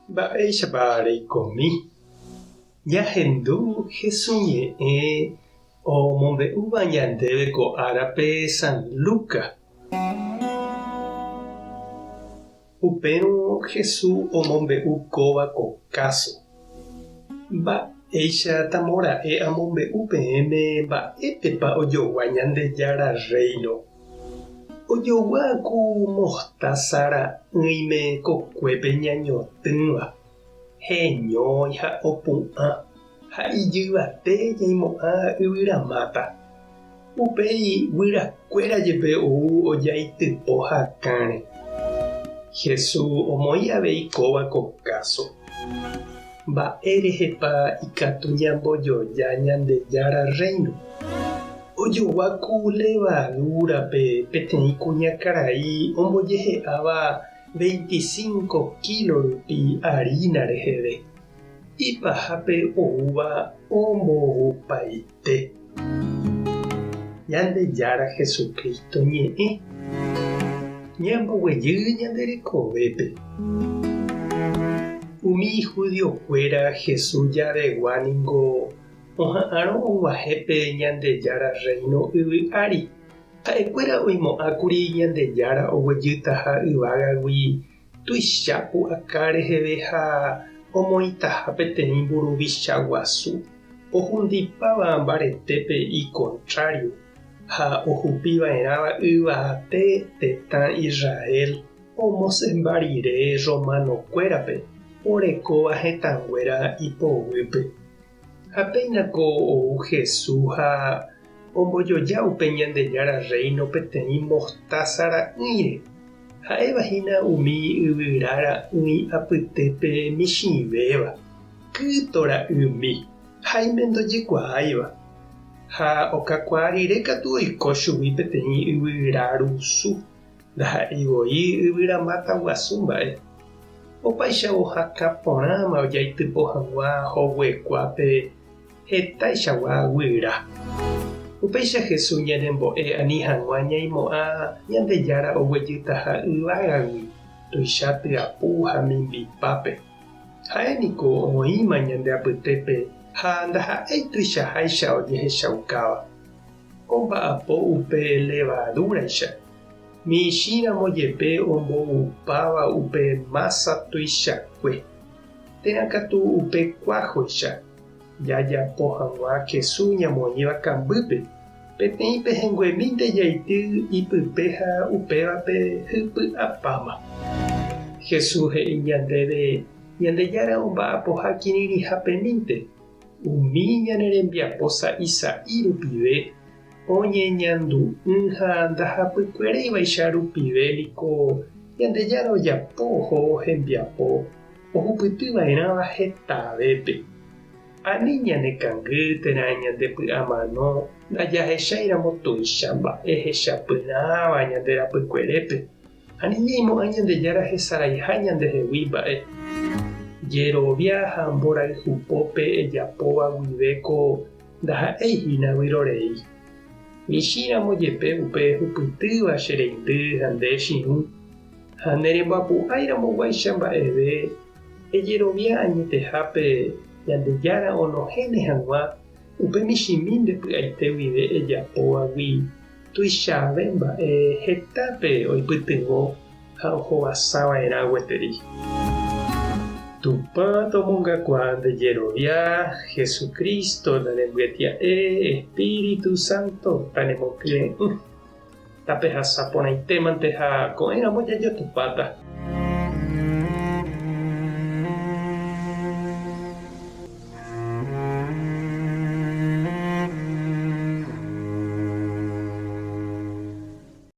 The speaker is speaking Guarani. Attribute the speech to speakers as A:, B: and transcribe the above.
A: Mba'éichapa reikomi? Ñahendu Hesu ñe'ẽ omombe'úva ñandéve ko árape San Lucas. Upérõ Hesu omombe'u kóva ko káso. Mba'éicha tamora'e amombe'u peẽme mba'épepa ojogua Ñandejára Rréino. Ojogua ku mostaza ra'ỹime kokuépe ñañotỹva, heñói ha opu'ã ha ijyvate ñaimo'ã yvyramáta. Upéi guyrakuéra jepe ou ojaitypo hakãre. Jesús omoĩ avei kóva ko káso. Mba'e rehepa ikatu ñambojoja Ñandejára Rréino? Ojogua ku levadúrape peteĩ kuñakarai ombojehe'áva veinticinco kílo rupi arína reheve, ipahápe oúva ombovupaite. Ñandejára Jesucristo ñe'ẽ ñamboguejy ñande rekovépe. Umi judiokuéra Jesús javegua ningo oha'arõ og̃uahẽ pe Ñandejára Rréino yvy ári. Ha'ekuéra oimo'ãkuri Ñandejára oguejytaha yvágagui tuicha pu'aka reheve ha omoĩtaha peteĩ mburuvicha guasu ohundipáva mbaretépe ikontrário ha ohupi va'erãva yvate tetã Israel omosẽmba rire romanokuérape orekóva hetãnguéra ipoguýpe. Ha péina ko ou Jesús ha ombojoja upe Ñandejára Rréino peteĩ mostása ra'ỹire, ha'éva hína umi yvyra ra'ỹi apytépe michĩvéva, kýto ra'ymi, háime ndojekuaáiva. Ha okakuaa rire katu oiko chugui peteĩ yvyra rusu. Ndaha'éi voi yvyramáta guasu mba'e. Opáichavo hakã porãma ojaitypo hag̃ua hoguekuápe hetaichagua guyra. Upéicha Jesús ñanembo'e ani hag̃ua ñaimo'ã Ñandejára oguejytaha yvágagui tuicha tyapu ha mimbipápe. Ha'e niko oĩma ñande apytépe ha ndaha'éi tuichaháicha ojehechaukáva. Omba'apo upe levadúraicha, michĩramo jepe omboupáva upe mása tuichakue, térã katu upe kuájoicha, jajapo hag̃ua kesu ñamoĩva kambýpe, peteĩ pehẽnguemínte jaity ipype ha upévape hypy'apáma. Jesús he'i ñandéve Ñandejára omba'apoha kirirĩhapemínte, Umi ñane rembiapo sa'i sa'i rupive oñeñandu'ỹ ha ndahapykueréivaicha rupive niko Ñandejára ojapo ohóvo hembiapo ohupyty va'erãva hetavépe. Ani ñanekangy térã ñandepy'amano ndajahecháiramo tuicha mba'e hechapyrãva ñande rapykuerépe. Ani ñaimo'ã Ñandejára hesaraiha ñandehegui mba'e. Jerovia ha mborayhupópe ejapóva guive ko ndaha'éi hína vyrorei. Michĩramo jepe upe ehupytýva che reindy ha nde chirũ, ha neremboapu'áiramo guáicha mba'eve, ejerovia añetehápe Ñandejára onohẽne hag̃ua upe michĩmi nde py'aite guive ejapóvagui. Tuichave mba'e hetápe oipytyvõ ha ohovasa va'erã gueteri. Tupã tomongakuaa nde jerovia, Jesucristo narembyetia'e, Espíritu Santo tanemokyre'ỹ. Tapehasa porãitémante ha ko'ẽramo jajotopáta.